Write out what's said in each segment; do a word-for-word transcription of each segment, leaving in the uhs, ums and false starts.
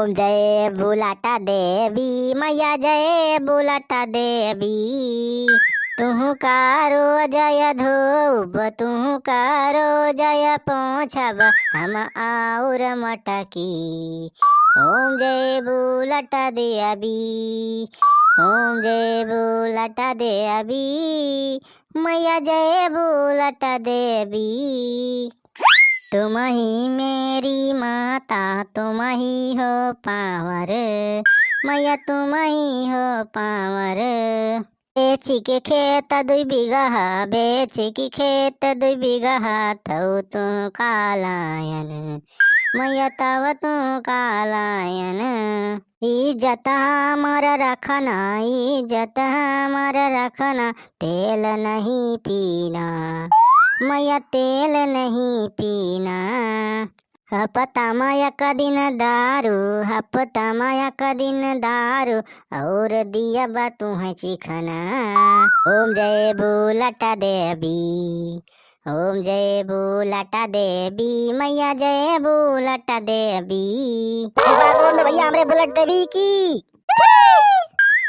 जय बुलट देवी मैया, जय बुलट देवी। तुहका रोज धोब, तुहका रोज पोंछब हम आउर मटकी। ओम जय बुलट देवी, ओम जय बुलट देवी, मैया जय बुलट देवी। तुम ही मेरी माता, तुम ही हो पावर, मैया तुम ही हो पावर। बेची के खेत दुई बीघा, बेची के खेत दुई बीघा, तौ तू कालायन, मैया तौ तू कालायन। इज्जत हमर रखना, इज्जत हमर रखना, तेल नहीं पीना, मैया तेल नहीं पीना। हफ्ता मा एक दिन दारू, हफ्ता मा एक दिन दारू, और दिया बा तुहैं चिखना। ओम जय बुलट देवी, ओम जय बुलट देवी, मैया जय बुलट देवी। एक बार बोल दो भैया, हमरे बुलट देवी की।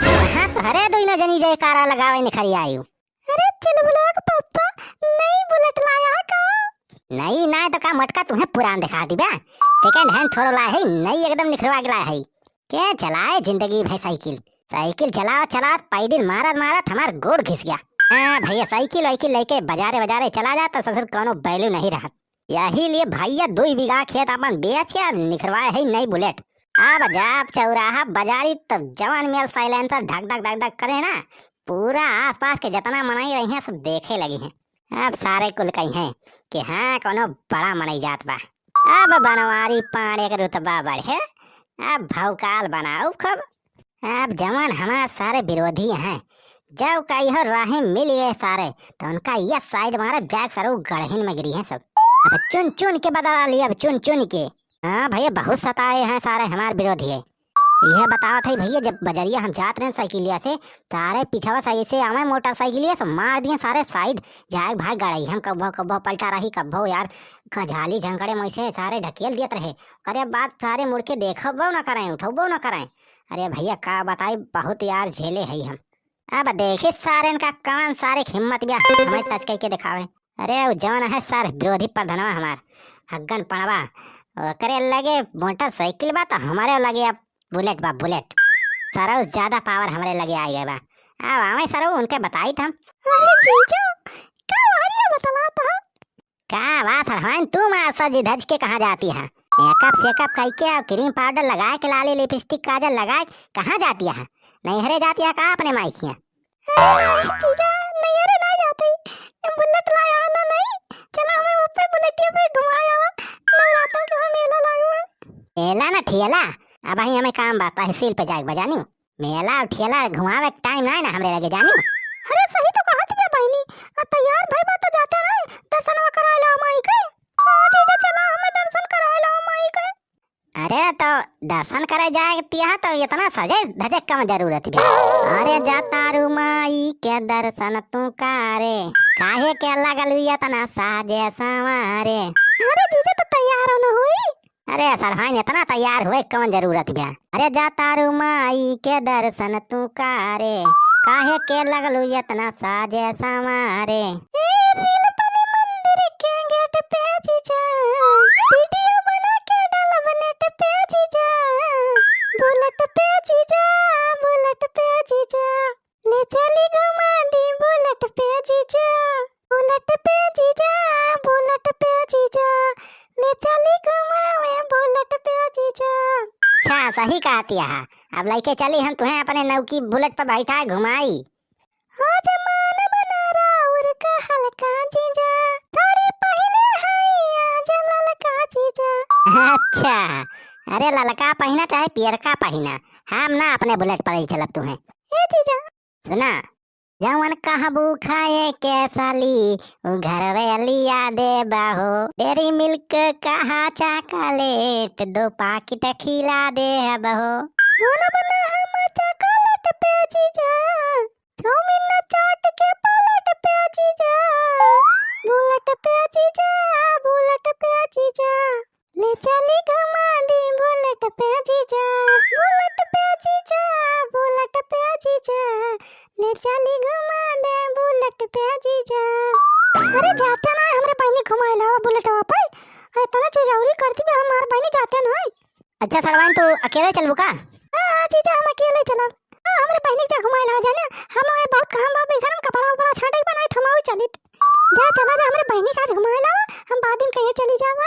हाँ, तोहरे दुइनो जनी जयकारा लगावे निखरी आयु। अरे चुलबुलवा के पप्पा, नई बुलेट लाया है का? नई ना तो का मोटका तुहैं पुरान दिखा दी बा। Second hand थोड़ो लाए है, नई एकदम निखरवा के लाए है। के चलाए जिंदगी भर साइकिल, साइकिल चलावत चलावत पैडिल मारत मारत हमार गोड़ घिस गया। हाँ भैया, साइकिल वाइकिल लेके बाजारे बाजारे चला जाता ससुर, कौनो value नहीं रहत। यही लिए भैया दुई बीघा खेत अपन बेच के निखरवाए है नई बुलेट। अब जब चौराहा बाजारी तब जवन मेल silencer ढक ढक ढक ढक करे ना, पूरा आसपास के जितना मनई रही हैं सब देखे लगी हैं। अब सारे कुल कही हैं कि हाँ, कौनो बड़ा मनई जात बा। अब बनवारी पांड़े के रुतबा बढ़े, अब भौकाल बनाऊ खूब। अब जवन हमार सारे विरोधी हैं, जब कहियो राही मिल गए सारे, तो उनका यह side मारे, जाग सरू गढ़हिन में गिरी हैं सब। अब चुन चुन के बदला लिया, अब चुन चुन के। हाँ भैया, बहुत सताए हैं सारे हमार विरोधी है। यह बतावत है भैया, जब बजरिया हम जात रहे साइकिलिया से, तारे पिछवा से ऐसे आवे मोटरसाइकिलिया से मार दिए सारे side, जाए भाई गड़ई हम कब्बो कब्बो पलटा रही, कब्बो यार खजाली झंकड़े में से सारे ढकेल दियत रहे। अरे बात सारे मुड़ के देखबो न करें, उठबो न करें। अरे भैया का बताई, बहुत यार झेले है हम। अब देखी सारेन का कौन सारे के हिम्मत बा हमें touch करके दिखावे। अरे उ जवन है सार विरोधी प्रधानवा हमार हग्गन पड़वा, ओकरे लगे मोटरसाइकिल बा तो हमारे लगे अब बुलेट बा, बुलेट। सरऊ ज्यादा power हमरे लगे आ गए बा। अब आवे सरऊ उनके बताई हम। अरे जीजा, का हालिया बतलात है? का बात है हवाइन, तू मार सज धज के कहाँ जाती है? Makeup सेकअप करके और cream powder लगाए के लाली lipstick काजल लगाए कहाँ जाती है? नैहरे जाती है का अपने माई खिया? अरे नहीं जीजा, नैहरे ना जाती। बुलेट लाया ना नहीं, चला हमें ऊपर बुलेटिया पे घुमाया हुआ। नवरात्र के वहाँ मेला लागू है। मेला ना ठेला, अब ही हमें काम बा, तहसील पे जाए बजानी। मेला और ठेला घुमावे के time ना है ना हमरे लगे जानी। अरे सही तो कहत बा बहिनी, आ तैयार भई बा तो जाते रहे, दर्शनवा करा ला माई के। हाँ जीजा चला हमें दर्शन करा ला माई के। अरे तो दर्शन करे जाए तिया तो इतना सजे धजे कम जरूरत बा। अरे जा तारू माई के दर्शन तू करे, काहे के लगल इतना साजे संवारे। अरे जीजा तो तैयार होना हुई। अरे सरहाइन इतना तैयार हुए कौन जरूरत बा? अरे जा तारू माई के दर्शन तू करे, काहे के लगलू इतना साजे संवारे। ए रील बनी मंदिर के गेट पे जीजा, वीडियो बना के डालब नेट पे जीजा, बुलेट पे जीजा, बुलेट पे जीजा। ले चली घुमा दी बुलेट पे जीजा, बुलेट पे जीजा, बुलेट पे जीजा, ले चली घुमावे बुलेट पे जीजा। अच्छा, सही कहती है। अब लइके चली हम तुहें अपने नौकी बुलेट पे बैठा घुमाई। हो जमान बना राउर का हल्का जीजा, साड़ी पहिने हई आज ललका जीजा। अच्छा, अरे ललका पहिना चाहे पियरका पहिना, हम ना अपने बुलेट पर ही चलब तुहें। ए जीजा, सुना, जवन कहबू खाए के साली, उ घरवे लिया देबा हो। डेरी मिल्क कहा चॉकलेट, दो पाकिट खिला देबा हो। हो ना बना हम चॉकलेट पे जीजा, चाउमीन ना चाट के प्लेट पे जीजा, बुलेट पे जीजा, बुलेट पे जीजा। ले चली घुमा दी बुलेट पे जीजा। अच्छा सड़वाइन, तू अकेले चलबू का? हाँ, हाँ, जीजा, हम अकेले चलब। हाँ, हमरे बहिनी के जा घुमाए लावा जाने, हम आए बहुत काम बा, घर में कपड़ा उपड़ा छाटे के बनाए, थमाऊ चलित। जा, चला जा, हमरे बहिनी के आज घुमाए लावा, हम बाद में कहिए चली जाब।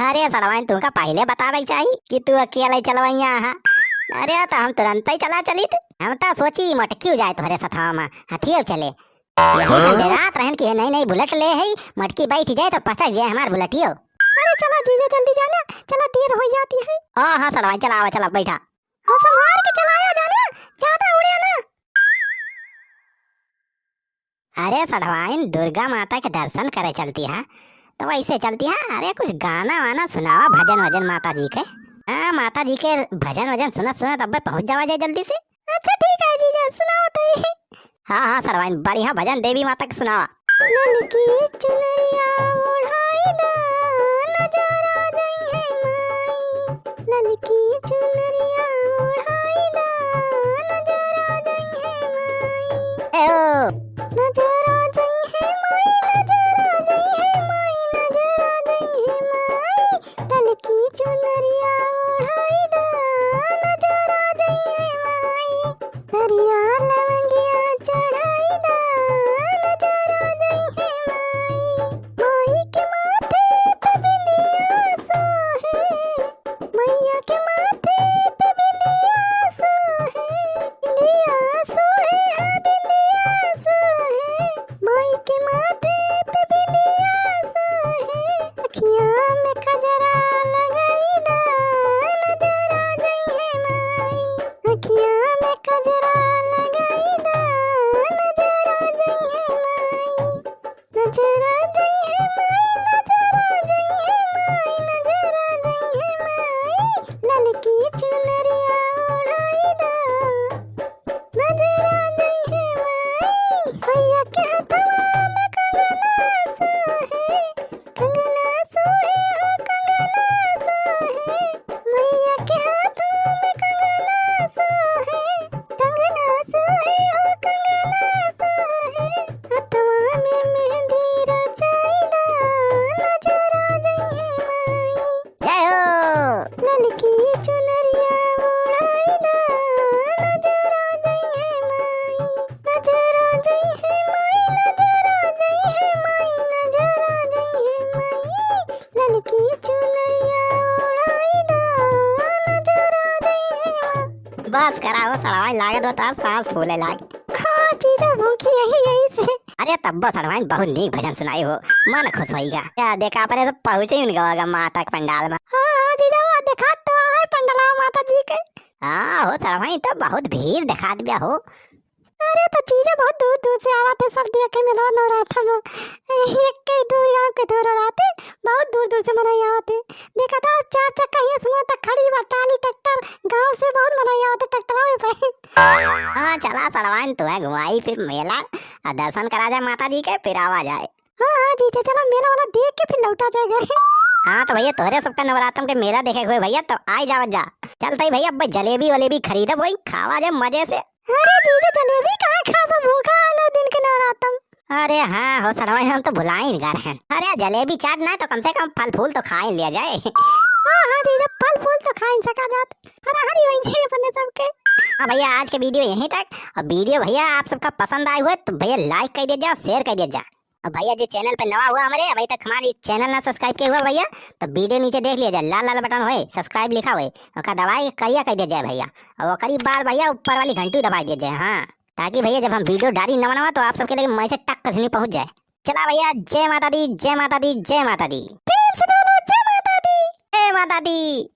अरे सड़वाइन, तुमका पहिले बतावे के चाही कि तू अकेले चलवैया हा। अरे, तो हम तुरंत ही चला चलित। हम तो सोची मटकियो जाए तोहरे सथवा में, हथियो चले। यही हम डेरात रहन कि ये नई नई बुलेट ले है, मटकी बैठ जाए तो पचक जाए हमार बुलेटियो। अरे चला जीजा, जल्दी जाना, चला, देर हो जाती है। हाँ, हाँ, सड़वाइन, चला आवा, चला, बैठा। हाँ, संभार के चलाया जाना, ज्यादा उड़े ना। अरे सड़वाइन, दुर्गा माता के दर्शन करे चलती है, तो वैसे चलती है। अरे कुछ गाना वाना सुनावा, भजन वजन माता जी के। हाँ, माता जी के भजन वजन सुनत सुनत अब्बे पहुँच जावा जाए जल्दी से। अच्छा ठीक है जीजा, सुनाओ तो ही। हाँ, हाँ, सड़वाइन, बढ़िया भजन देवी माता के सुनावा। ललकी चुनरिया ओढ़ाई दा, नजर आ जाई है माई। ललकी चुनरिया ओढ़ाई दा, नजर आ जाई है माई। ए ओ। नजर आ जाई है माई, नजर आ जाई है माई, नजर आ जाई है माई। ललकी चुनरिया ओढ़ाई दा, नजर आ जाई है माई। नरिया लवंगिया चढ़ाई दा, नजर आ जाई है माई। माई के माथे पे बिंदिया सोहे, मैया के माथे पे बिंदिया सोहे, बिंदिया सोहे, हाँ, बिंदिया सोहे। माई के माथे पे बिंदिया सोहे, अखियाँ में कजरा लगाई दा, नजर आ जाई है माई। अखियाँ में कजरा लगाई दा, नजर आ जाई है माई। नजर आ जाई है माई, नजर आ जाई है माई, नजर आ जाई है माई। ललकी चुनरिया ओढ़ाई दा, नजर आ जाई है माई। भैया के हथवा में कंगना सोहे, कंगना सोहे हो, कंगना सोहे। मैया के हाथों में कंगना सोहे, कंगना सोहे हो, कंगना सोहे। हथवा में मेहंदी रचाई दा, नजर आ जाई है माई। जय हो। ललकी चुनरिया ओढ़ाई दा, नजर आ जाई है माई, नजर आ जाई है माई, नजर आ जाई है माई, नजर आ जाई है माई। ललकी चुनरिया ओढ़ाई दा, नजर आ जाई है माई। बस करा हो सड़वाइन, लागत बा तार सांस फूले लाग। हाँ जीजा, भूखी यही, यही से। अरे तब्बो सड़वाइन, बहुत नीक भजन सुनाई हो, मन खुश होइगा। या देखा, अपने से पहुँचे ही उनका होगा माता के पंडाल में। हाँ, हाँ जीजा, वो देखा तो है पंडलवा माता जी के। हाँ हो सड़वाइन, तो बहुत भीड़ देखात बिया हो। अरे तो जीजा, बहुत दूर दूर से आवत है सब देखे मेला नवरात्र में। एक के दू गाँव के दूर रहते, बहुत दूर दूर से मनई आवत है। देखा था चार चक्का ये सुआ तक खड़ी बा, ट्राली ट्रैक्टर, गाँव से बहुत मनई आवत है ट्रैक्टर पे। हाँ चला सड़वाइन, तू है घुमाई फिर मेला, आ दर्शन करा जाए माता जी के, फिर आवा जाए। हाँ, हाँ, जीजा, चला मेला वाला देख के फिर लौटा जाए घरे। हाँ, तो भैया, तोहरे सबका नवरात्रम के मेला देखे के होए भैया, तो आई जावत जा। चलत ही भैया, अब जलेबी वलेबी खरीदब, वही खावा जाए मजे से। अरे जीजा, जलेबी काहे खाबो, भूखा आलो दिन के नवरात्रम। अरे हाँ हो सड़वाइन, हम तो भुलाइन गा रहन। अरे जलेबी चाट ना, तो कम से कम फल फूल तो खाइन लिया जाए। हाँ, हाँ, जीजा, फल फूल तो खाइन सका जात। हरा हरी होई जाए अपने सबके। हाँ भैया, आज के वीडियो यहीं तक। और वीडियो भैया आप सबका पसंद आए हुए तो भैया like कर दिया जा, share कर दिया जा। और भैया, जे channel पे नवा हुआ हमरे, अभी तक हमारी channel ना subscribe किए हुआ भैया, तो वीडियो नीचे देख लिया जाए, लाल लाल बटन होए, subscribe लिखा होए, ओका दबाए के करिया कर दिया जाए भैया। और ओकरी बाद भैया, ऊपर वाली घंटी दबाई दिया जाए, हाँ, ताकि भैया, जब हम वीडियो डाली नवा नवा, तो आप सबके लगे मैसेज टक से पहुँच जाए। चला भैया, जय माता दी, जय माता दी, जय माता दी। प्रेम से बोलो, जय माता दी। जय माता दी।